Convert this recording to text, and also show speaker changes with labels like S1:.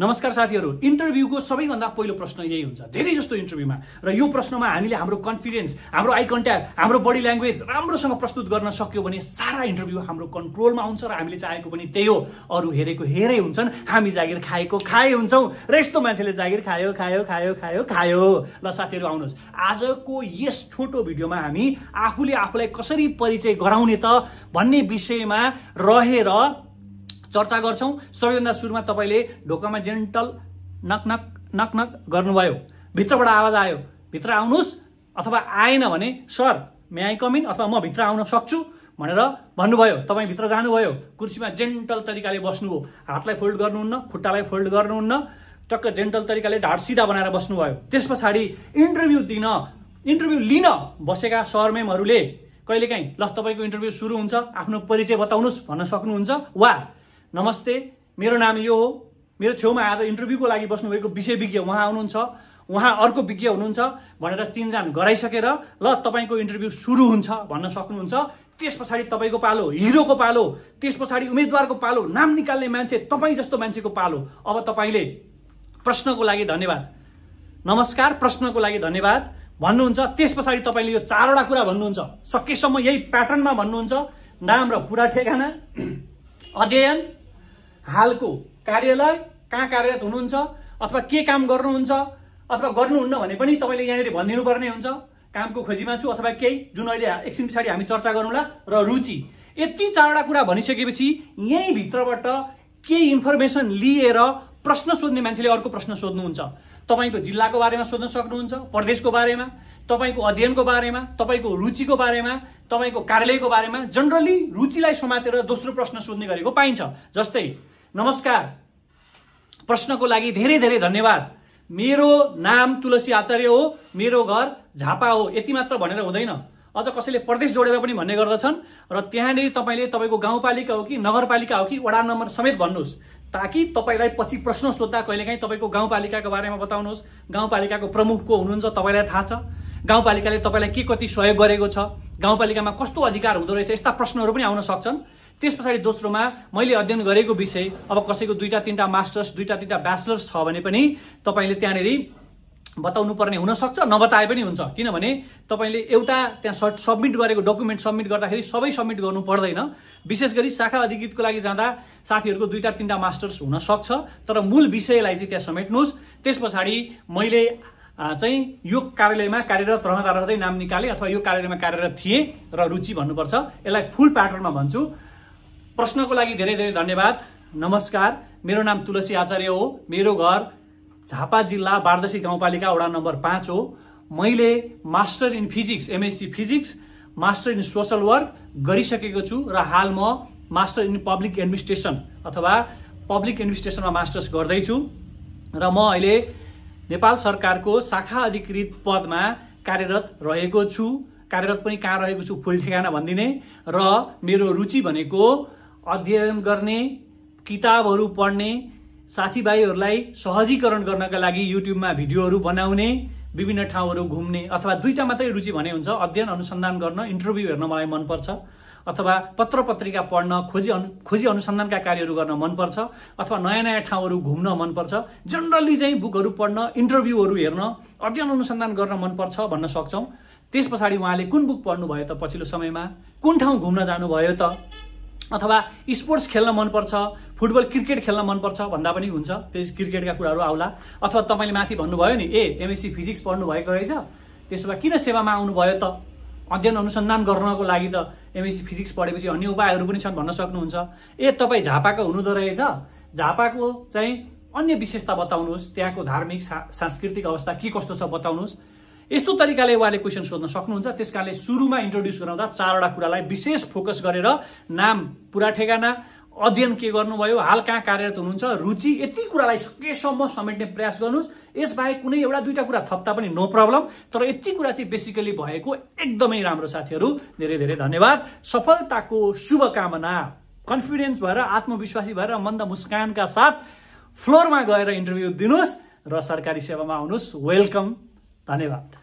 S1: नमस्कार साथीहरु, इन्टरभ्यूको सबैभन्दा पहिलो प्रश्न यही हुन्छ धेरै जस्तो इन्टरभ्यूमा। र यो प्रश्नमा हामीले हाम्रो कन्फिडेन्स, हाम्रो आई कन्ट्याक्ट, हाम्रो बडी ल्याङ्ग्वेज राम्रोसँग प्रस्तुत गर्न सक्यो भने सारा इन्टरभ्यू हाम्रो कन्ट्रोलमा हुन्छ र हामीले चाहेको पनि त्यही हो। अरु हेरेको हेरै हुन्छन्, हामी जागिर खाएको खाए हुन्छौं र यस्तो मान्छेले जागिर खायो खायो खायो खायो खायो। ल साथीहरु आउनुहोस्, आजको यस छोटो भिडियोमा हामी आफूले आफूलाई कसरी परिचय गराउने त भन्ने विषयमा रहेर चर्चा गर्छौं। सबैभन्दा सुरुमा तपाईले ढोकामा जेन्टल नक नक नक नक गर्नुभयो, भित्रबाट आवाज आयो भित्र आउनुस्, अथवा आएन भने sir may I com in अथवा म भित्र आउन सक्छु भनेर भन्नुभयो। तपाई भित्र जानुभयो, कुर्सीमा जेन्टल तरिकाले बस्नुभयो, हातलाई फोल्ड गर्नुहुन्न, खुट्टालाई फोल्ड गर्नुहुन्न, टक्क जेन्टल तरिकाले ढाड सिधा बनाएर बस्नुभयो। त्यसपछि इन्टरभ्यू लिन बसेका सर मेमहरुले कहिलेकाहीँ ल तपाईको इन्टरभ्यू सुरु हुन्छ, आफ्नो परिचय बताउनुस् भन्न सक्नुहुन्छ, वा नमस्ते मेरो नाम यो हो, मेरो छेउमा आज इन्टरभ्यूको लागि बस्नुभएको विषय विज्ञ उहाँ हुनुहुन्छ, उहाँ अर्को विज्ञ हुनुहुन्छ भनेर चिनजान गराइसकेर ल तपाईको इन्टरभ्यू सुरु हुन्छ भन्न सक्नुहुन्छ। त्यसपछि तपाईको पालो, हिरोको पालो, त्यसपछि उम्मेदवारको पालो, नाम निकाल्ने मान्छे तपाई जस्तो मान्छेको पालो। अब तपाईले प्रश्नको लागि धन्यवाद, नमस्कार प्रश्नको लागि धन्यवाद भन्नुहुन्छ। त्यसपछि तपाईले यो चारवटा कुरा भन्नुहुन्छ, सकेसम्म यही प्याटर्नमा भन्नुहुन्छ। नाम र पूरा ठेगाना, अध्ययन, हालको कार्यालय, कहाँ कार्यरत हुनुहुन्छ अथवा के काम गर्नुहुन्छ अथवा गर्नुहुन्न भने पनि तपाईले यहाँनिर भनिदिनु पर्ने हुन्छ। कामको खोजीमा छु अथवा केही, जुन अहिले एकछिन पछाडि हामी चर्चा गरौँला, र रुचि। यति चारवटा कुरा भनिसकेपछि यही भित्रबाट केही इन्फर्मेसन लिएर प्रश्न सोध्ने मान्छेले अर्को प्रश्न सोध्नुहुन्छ। तपाईको जिल्लाको बारेमा सोध्न सक्नुहुन्छ, प्रदेशको बारेमा, तपाईको अध्ययनको बारेमा, तपाईको रुचिको बारेमा, तपाईको कार्यालयको बारेमा। जनरली रुचिलाई समातेर दोस्रो प्रश्न सोध्ने गरेको पाइन्छ। जस्तै नमस्कार प्रश्नको लागि धेरै धेरै धन्यवाद, मेरो नाम तुलसी आचार्य हो, मेरो घर झापा हो, यति मात्र भनेर हुँदैन। अझ कसैले प्रदेश जोडेर पनि भन्ने गर्दछन् र त्यहाँनिर तपाईले तपाईको गाउँपालिका हो कि नगरपालिका हो कि वडा नम्बर समेत भन्नुस्, ताकि तपाईलाई पछि प्रश्न सोध्दा कहिलेकाहीँ तपाईको गाउँपालिकाको बारेमा बताउनुहोस्, गाउँपालिकाको प्रमुख को हुनुहुन्छ तपाईलाई थाहा छ, गाउँपालिकाले तपाईलाई के कति सहयोग गरेको छ, गाउँपालिकामा कस्तो अधिकार हुँदो रहेछ, यस्ता प्रश्नहरू पनि आउन सक्छन्। त्यसपछि दोस्रोमा मैले अध्ययन गरेको विषय, अब कसैको 2-3टा मास्टर्स 2-3टा ब्याचलर्स छ भने पनि तपाईले त्यहाँनिर बताउनु पर्ने हुन सक्छ, नबताए पनि हुन्छ। किनभने तपाईले एउटा त्यहाँ सबमिट गरेको डकुमेन्ट सबमिट गर्दाखेरि सबै सबमिट गर्नु पर्दैन। विशेष गरी शाखा अधिकृतको लागि जाँदा साथीहरुको 2-3टा मास्टर्स हुन सक्छ, तर मूल विषयलाई चाहिँ त्यहाँ समेट्नुस्। त्यसपछि मैले चाहिँ यो कार्यालयमा कार्यरत रहँदै नाम निकाले अथवा यो कार्यालयमा कार्यरत थिए र रुचि भन्नुपर्छ। यसलाई फुल प्याटर्नमा भन्छु। प्रश्नको लागि धेरै धेरै धन्यवाद, नमस्कार मेरो नाम तुलसी आचार्य हो, मेरो घर झापा जिल्ला बारदसी गाउँपालिका वडा नम्बर 5 हो, मैले master in physics MSc physics, master in social work गरिसकेको छु र हाल म मास्टर इन पब्लिक एडमिनिस्ट्रेसन अथवा पब्लिक एडमिनिस्ट्रेसनमा मास्टर्स गर्दैछु र म अहिले नेपाल सरकारको शाखा अधिकृत पदमा कार्यरत रहेको छु। कार्यरत पनि कहाँ रहेको छु फुल ठेगाना भन्दिने। र मेरो रुचि भनेको अध्ययन गर्ने, किताबहरू पढ्ने, साथीभाइहरूलाई सहजीकरण गर्नका लागि युट्युबमा भिडियोहरू बनाउने, विभिन्न ठाउँहरू घुम्ने, अथवा 2टा मात्रै रुचि भने हुन्छ, अध्ययन अनुसन्धान गर्न, इन्टरभ्यू हेर्न मलाई मनपर्छ, अथवा पत्र पत्रिका पढ्न, खोजी अनुसन्धानका कार्यहरू गर्न मनपर्छ, अथवा नयाँ नयाँ ठाउँहरू घुम्न मनपर्छ। जनरली चाहिँ बुकहरू पढ्न, इन्टरभ्यूहरू हेर्न, अध्ययन अनुसन्धान गर्न मनपर्छ भन्न सक्छौं। त्यसपछि उहाँले कुन बुक पढ्नु भयो त पछिल्लो समयमा, कुन ठाउँ घुम्न जानुभयो त, अथवा स्पोर्ट्स खेल्न मनपर्छ, फुटबल क्रिकेट खेल्न मनपर्छ भन्दा पनि हुन्छ, त्यस क्रिकेटका कुराहरू आउला। अथवा तपाईले माथि भन्नुभयो नि एमएससी फिजिक्स पढ्नु भएको रहेछ, त्यसो भए किन सेवामा आउनुभयो त, अध्ययन अनुसन्धान गर्नको लागि त एमएससी फिजिक्स पढेपछि अन्य उपायहरू पनि छन् भन्न सक्नुहुन्छ। तपाई झापाको हुनुहुँदो रहेछ, झापाको चाहिँ अन्य विशेषता बताउनुहोस्, त्यहाँको धार्मिक सांस्कृतिक अवस्था के कस्तो छ बताउनुहोस्। यस्तो तरिकाले उहाँले क्वेशन सोध्न सक्नुहुन्छ। त्यसकारणले सुरुमा इन्ट्रोड्युस गराउँदा चारवटा कुरालाई विशेष फोकस गरेर नाम, पूरा ठेगाना, अध्ययन के गर्नुभयो, हाल कहाँ कार्यरत हुनुहुन्छ, रुचि, यति कुरालाई सकेसम्म समेट्ने प्रयास गर्नुहोस्। यसबाहेक कुनै एउटा 2टा कुरा थप्दा पनि नो प्रब्लम, तर यति कुरा चाहिँ बेसिकली भएको एकदमै राम्रो। साथीहरु धेरै धेरै धन्यवाद, सफलताको शुभकामना, कन्फिडेन्स भएर, आत्मविश्वासी भएर, मन्द मुस्कानका साथ फ्लोरमा गएर इन्टरभ्यू दिनुस् र सरकारी सेवामा आउनुस्। वेलकम, धन्यवाद।